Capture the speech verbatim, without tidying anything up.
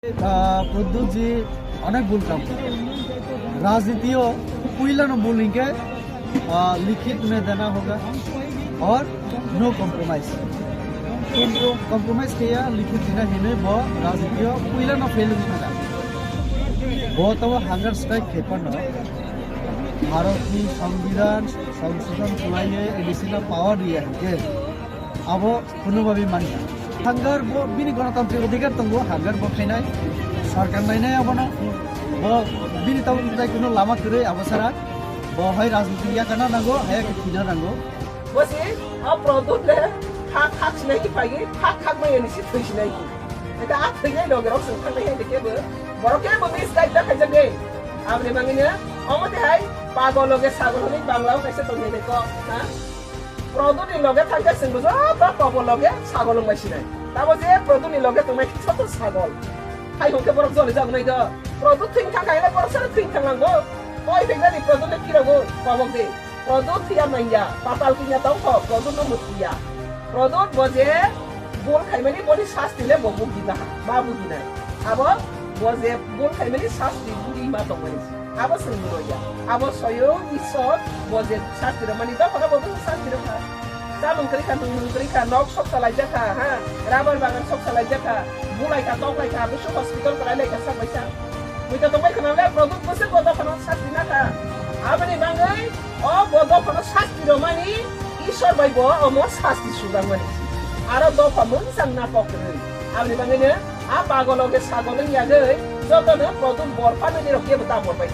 আহ, প্রদ্যুৎজি অনেক ভুল কাম করে। রাজনীতিও পইলানো ভুল ইনকে, আহ, লিখিত মে দেনা হোগা অর নো কম্প্রোমাইজ। কিন্তু কম্প্রোমাইজ কিয়া লিখিত দিনা হিনে ব রাজনীতিও পইলানো ফেল হইনা। ব তো হাঙ্গার স্ট্রাইক খেপন ভারতনি সংবিধান সংশোধন করাইয়ে এডিসি না পাওয়ার দিয়ে হে। Abo kunubabi manya. Hangar bo bini gonotantri odhikar tongo, hangar bo khainai, sorkar nainai abono, bo bini tabuk tai kunu lama kwrwi abo sara, bo hai rajniti yakana nango, hai khe thina nango. Bo si, a Pradyut le, khak khak sinai ki phai, khak khak mai ani si thwi sinai ki. Eka a thwi nai dog rok sung thang nai ke bo, borok ke bo misguide da khaijak de. Abni mangini, omo te hai, pagol loge sagol hwnwi Bangla o kaisa tong nai de ko, ha? Pradyut ni loge thangkhe chwngbo joto kobor loge sagol wngbai sinai. Tamo je Pradyut ni loge tongnai kisa to sagol. Hai hwnkhe borok joli jagnai do. Pradyut thwing thang khaile borok sano thwing thang langbo. Koi thwinani Pradyut no kirogo kobok di. Pradyut thwiya manya, patal kinya tongkho, Pradyut no mutwiya. Pradyut bo je bol khaimani boni sasti le bo bugi baha, ma bugi nai. Abo bo je bol khaimani sasti bugi ma tongmani. Abo chwng buroya. Abo soyung Isor bo je sasti rwmani dophano bo bwswk sasti rwkha. Chamung kwrwi kha, nwngmung kwrwi kha, nok sok salaijak kha, ha, rubber bagan sok salaijak kha, bulai kha, toklai kha, bwswk hospital kwlai lai kha sak bai sak. Muita tongbai khna le Pradyut bwswk bo dophano sasti na kha. Aboni bangwi o bo dophano sasti rwmani Isor bai bo omo sasti sujakmani. Aro dopha mungsang na kok kwrwi. Aboni bangwino a pagolo khe sagol wng yagwi jotono Pradyut bor phanani rok kebo ta bor bai.